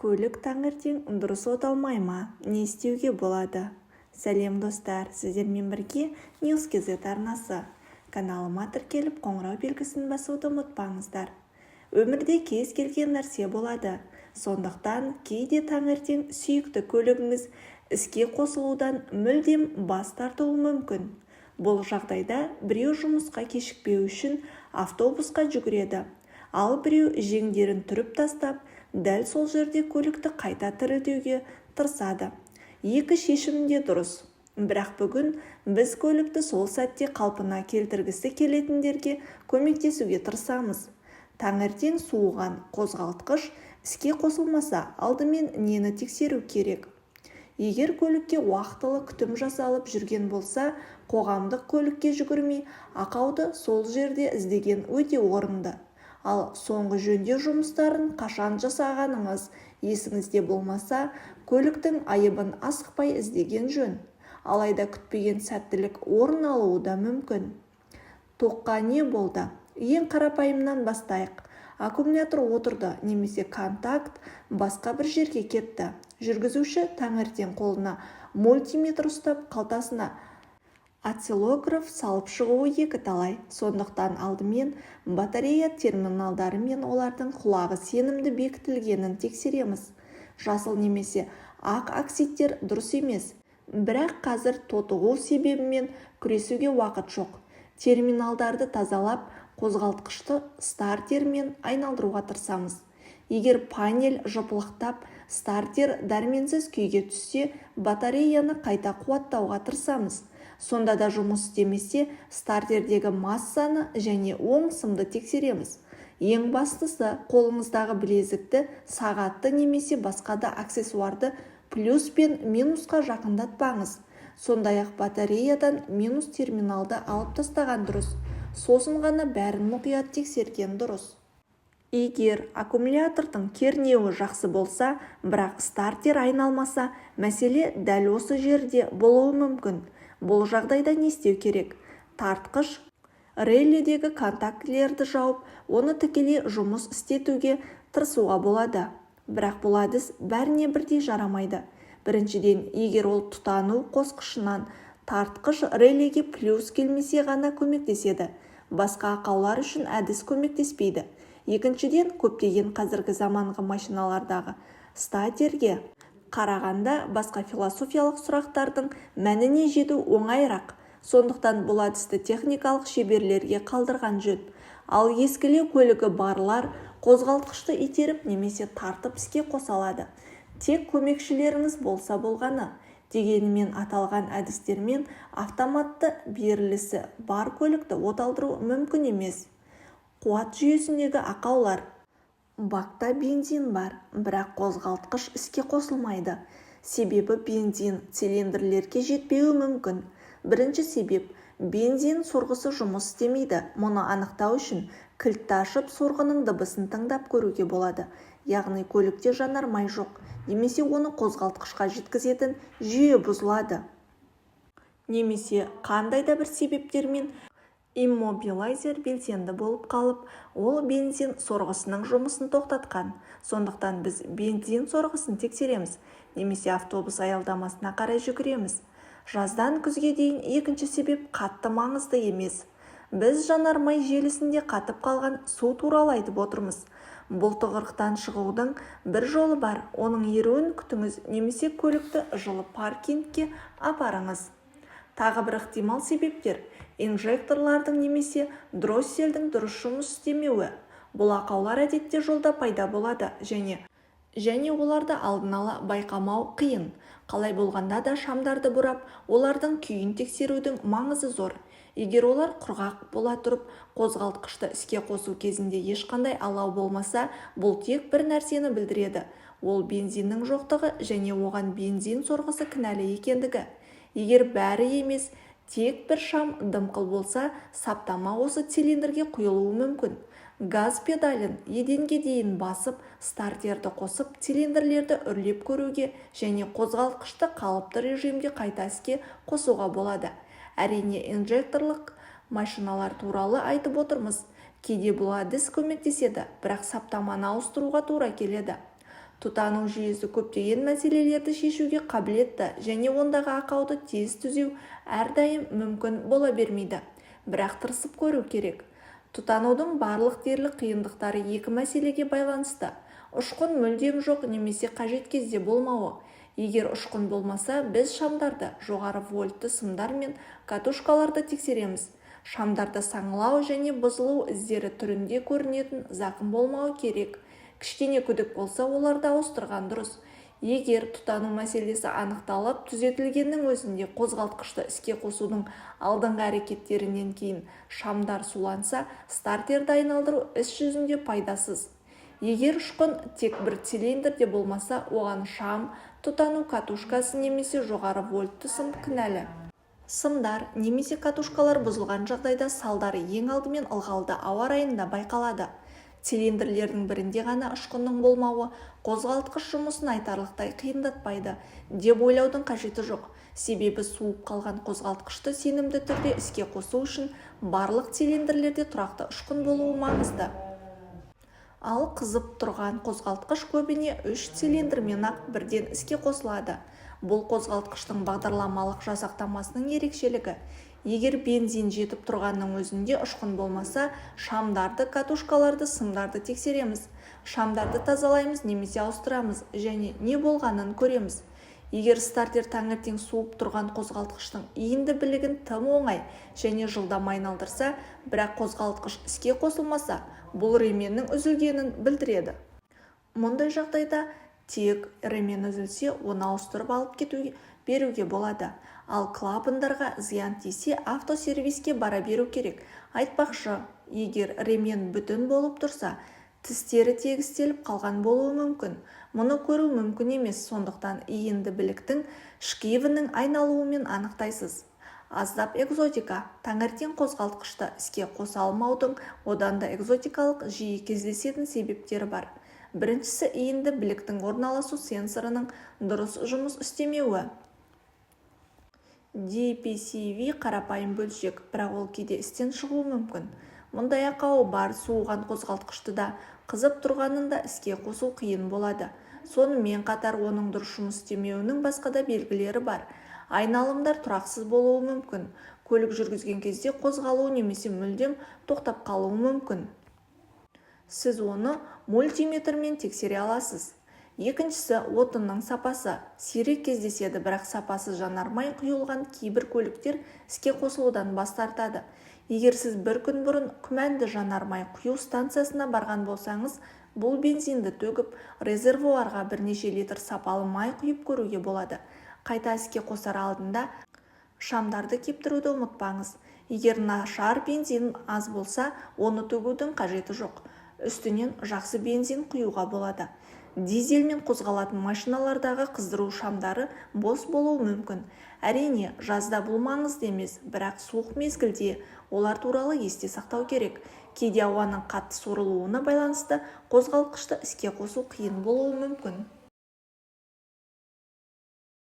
Көлік таңертең дұрыс оталмай ма? Не істеуге болады? Сәлем, достар! Сіздермен бірге News KZ арнасы. Каналыма тіркеліп, қоңырау белгісін басуды ұмытпаңыздар. Өмірде кез келген нәрсе болады. Сондықтан кейде таңертең сүйікті көлігіңіз іске қосылудан мүлдем бас тартуы мүмкін. Бұл жағдайда біреу жұмысқа кешікпеу үшін автобусқа жүгіреді, ал біреу жеңдерін түріп тастап, дәл сол жерде көлікті қайта тірілтуге тырысады. Екі шешім де дұрыс. Бірақ бүгін біз көлікті сол сәтте қалпына келтіргісі келетіндерге көмектесуге тырысамыз. Таңертең суыған қозғалтқыш іске қосылмаса, алдымен нені тексеру керек? Егер көлікке уақытылы күтім жасалып жүрген болса, қоғамдық көлікке жүгірмей, ақауды сол жерде іздеген өте орынды. Ал соңғы жөндеу жұмыстарын қашан жасағаныңыз есіңізде болмаса, көліктің айыбын асықпай іздеген жөн. Алайда күтпеген сәттілік орын алуы да мүмкін. Тоққа не болды? Ең қарапайымнан бастайық. Аккумулятор отырды немесе контакт басқа бір жерге кетті. Жүргізуші таңертең қолына мультиметр ұстап, қалтасына осциллограф салып шығуы екіталай. Сондықтан алдымен батарея терминалдары мен олардың құлағы сенімді бекітілгенін тексереміз. Жасыл немесе ақ оксидтер дұрыс емес. Бірақ қазір тотығу себебімен күресуге уақыт жоқ. Терминалдарды тазалап, қозғалтқышты стартермен айналдыруға тырысамыз. Егер панель жыпылықтап, стартер дәрменсіз күйге түссе, батареяны қайта қуаттауға тырысамыз. Сонда да жұмыс істемесе, стартердегі массаны және оң сымды тексереміз. Ең бастысы, қолыңыздағы білезікті, сағатты немесе басқа да аксессуарды плюс пен минусқа жақындатпаңыз. Сондай-ақ батареядан минус терминалды алып тастаған дұрыс. Сосын ғана бәрін мұқият тексерген дұрыс. Егер аккумулятордың кернеуі жақсы болса, бірақ стартер айналмаса, мәселе дәл осы жерде болуы мүмкін. Бұл жағдайда не істеу керек? Тартқыш реледегі контактілерді жауып, оны тікелей жұмыс істетуге тырысуға болады. Бірақ бұл әдіс бәріне бірдей жарамайды. Біріншіден, егер ол тұтану қосқышынан тартқыш релеге плюс келмесе ғана көмектеседі. Басқа ақаулар үшін әдіс көмектеспейді. Екіншіден, көптеген қазіргі заманғы машиналардағы стартерге қарағанда басқа философиялық сұрақтардың мәніне жету оңайырақ. Сондықтан бұл әдісті техникалық шеберлерге қалдырған жөн. Ал ескілеу көлігі барлар қозғалтқышты итеріп немесе тартып іске қоса алады. Тек көмекшілеріңіз болса болғаны. Дегенмен аталған әдістермен автоматты берілісі бар көлікті оталдыру мүмкін емес. Қуат жүйесіндегі ақаулар. Бакта бензин бар, бірақ қозғалтқыш іске қосылмайды. Себебі бензин цилиндрлерге жетпеуі мүмкін. Бірінші себеп: бензин сорғысы жұмыс істемейді. Мұны анықтау үшін кілтті ашып, сорғының дыбысын тыңдап көруге болады. Яғни көлікте жанармай жоқ немесе оны қозғалтқышқа жеткізетін жүйе бұзылады. Немесе қандай да бір себептермен иммобилайзер белсенді болып қалып, ол бензин сорғысының жұмысын тоқтатқан. Сондықтан біз бензин сорғысын тексереміз немесе автобус аялдамасына қарай жүгіреміз. Жаздан күзге дейін екінші себеп қатты маңызды емес. Біз жанармай желісінде қатып қалған су туралы айтып отырмыз. Бұл тығырықтан шығудың бір жолы бар: оның еруін күтіңіз немесе көлікті жылы паркингке апарыңыз. Тағы бір ықтимал себептер: инжекторлардың немесе дроссельдің дұрыс жұмыс істемеуі. Бұл ақаулар әдетте жолда пайда болады және оларды алдын ала байқамау қиын. Қалай болғанда да шамдарды бұрап, олардың күйін тексерудің маңызы зор. Егер олар құрғақ бола тұрып, қозғалтқышты іске қосу кезінде ешқандай алау болмаса, бұл тек бір нәрсені білдіреді: ол бензиннің жоқтығы және оған бензин сорғысы кінәлі екендігі. Егер бәрі емес, тек бір шам дымқыл болса, саптама осы цилиндрге құйылуы мүмкін. Газ педалін еденге дейін басып, стартерді қосып, цилиндрлерді үрлеп көруге және қозғалтқышты қалыпты режимде қайта іске қосуға болады. Әрине, инжекторлық машиналар туралы айтып отырмыз. Кейде бұл әдіс көмектеседі, бірақ саптаманы ауыстыруға тура келеді. Тұтану жүйесі көптеген мәселелерді шешуге қабілетті және ондағы ақауды тез түзеу әрдайым мүмкін бола бермейді, бірақ тырысып көру керек. Тұтанудың барлық дерлік қиындықтары екі мәселеге байланысты: ұшқын мүлдем жоқ немесе қажет кезде болмауы. Егер ұшқын болмаса, біз шамдарды, жоғары вольтты сымдар мен катушкаларды тексереміз. Шамдарда саңылау және бұзылу іздері түрінде көрінетін зақым болмауы керек. Кішкене күдік болса, оларды ауыстырған дұрыс. Егер тұтану мәселесі анықталып, түзетілгеннің өзінде қозғалтқышты іске қосудың алдыңғы әрекеттерінен кейін шамдар суланса, стартерді айналдыру іс жүзінде пайдасыз. Егер ұшқын тек бір цилиндрде болмаса, оған шам, тұтану катушкасы немесе жоғары вольтты сым кінәлі. Сымдар немесе катушкалар бұзылған жағдайда салдары ең алдымен ылғалды ауа райында байқалады. Цилиндрлердің бірінде ғана ұшқынның болмауы қозғалтқыш жұмысын айтарлықтай қиындатпайды деп ойлаудың қажеті жоқ. Себебі суып қалған қозғалтқышты сенімді түрде іске қосу үшін барлық цилиндрлерде тұрақты ұшқын болуы маңызды. Ал қызып тұрған қозғалтқыш көбіне үш цилиндрмен-ақ бірден іске қосылады. Бұл қозғалтқыштың бағдарламалық жасақтамасының ерекшелігі. Егер бензин жетіп тұрғанның өзінде ұшқын болмаса, шамдарды, катушкаларды, сымдарды тексереміз. Шамдарды тазалаймыз немесе ауыстырамыз және не болғанын көреміз. Егер стартер таңертең суып тұрған қозғалтқыштың иінді білігін тым оңай және жылдам айналдырса, бірақ қозғалтқыш іске қосылмаса, бұл ременнің үзілгенін білдіреді. Мұндай жағдайда тек ремен үзілсе, оны ауыстырып алып кетуге беруге болады. Ал клапандарға зиян тисе, автосервиске бара беру керек. Айтпақшы, егер ремен бүтін болып тұрса, тістері тегістеліп қалған болуы мүмкін. Мұны көру мүмкін емес, сондықтан иінді біліктің шкивінің айналуымен анықтайсыз. Аздап экзотика. Таңертең қозғалтқышты іске қоса алмаудың одан да экзотикалық жиі кездесетін себептері бар. Біріншісі иінді біліктің орналасу сенсорының дұрыс жұмыс істемеуі. DPCV қарапайым бөлшек, бірақ ол кейде істен шығуы мүмкін. Мұндай ақауы бар суыған қозғалтқышты да, қызып тұрғанын да іске қосу қиын болады. Сонымен қатар оның дұрыс жұмыс істемеуінің басқа да белгілері бар. Айналымдар тұрақсыз болуы мүмкін. Көлік жүргізген кезде қозғалуы немесе мүлдем тоқтап қалуы мүмкін. Сіз оны мультиметрмен тексере аласыз. Екіншісі отынның сапасы. Сирек кездеседі, бірақ сапасыз жанармай құйылған кейбір көліктер іске қосылудан бас тартады. Егер сіз бір күн бұрын күмәнді жанармай құю станциясына барған болсаңыз, бұл бензинді төгіп, резервуарға бірнеше литр сапалы май құйып көруге болады. Қайта іске қосар алдында шамдарды кептіруді ұмытпаңыз. Егер нашар бензин аз болса, оны төгудің қажеті жоқ. Үстінен жақсы бензин құюға болады. Дизельмен қозғалатын машиналардағы қыздыру шамдары бос болуы мүмкін. Әрине, жазда бұл маңызды емес, бірақ суық мезгілде олар туралы есте сақтау керек. Кейде ауаның қатты сорылуына байланысты қозғалтқышты іске қосу қиын болуы мүмкін.